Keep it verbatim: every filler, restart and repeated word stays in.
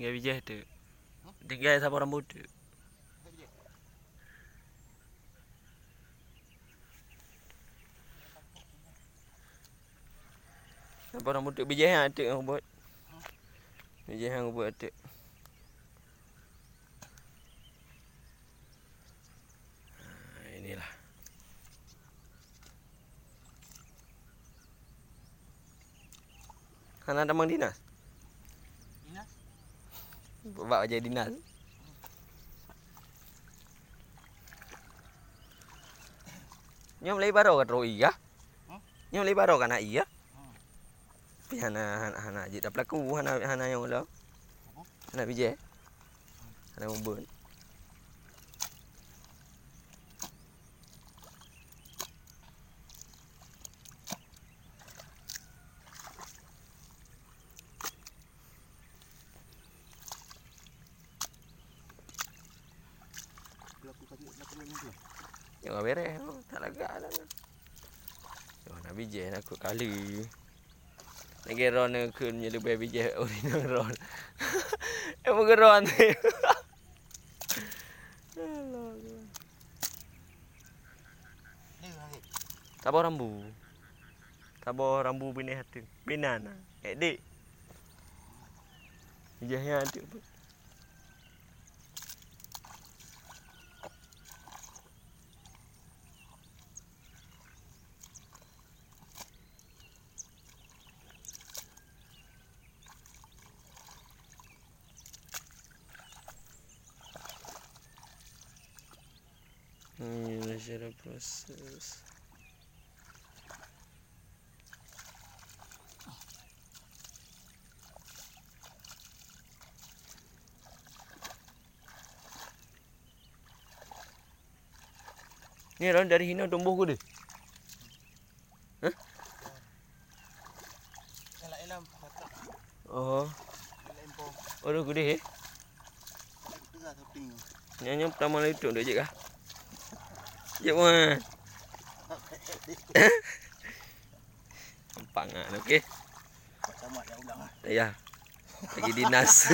Tinggai bijéh teuk. Tinggai saboh rambu teuk. Saboh rambu teuk, bijéh nyan teuk nyang ubit. Bijéh nyang ubit teuk. Nah, inilah. Hana tamong dinas? Dinas? Bak bajée dinas. Nyoe mulai baroe ka troh ié kah? Hah? Nyoe mulai baroe ka na ié kah? Hmm. Tapi hana, hana, hana jeuet tapeulaku, hana, hana nyang ulo. Apa? Hana bijéh. Hana mubeuen. Nyoe ka bereh, oh, tak lagak dah. Nyoe na bijéh, na kut kali. Lagée ron neukheun meunyoe leubeh bijéh ureueng inong ron. Eh, meugeurong teuh. Allah Akbar. Saboh rambu. Saboh rambu binéh ateueh. Binéh na. Eh, dik. Bijéh nyan ateueh. Hmm, natural process. Ni ron dari hino tumbuh ke deh? Hah? Oh. Orang gede eh? Nyonya pertama kali tu dek kah? Cek wan. Pangan, okey. Ya. Lagi dinas.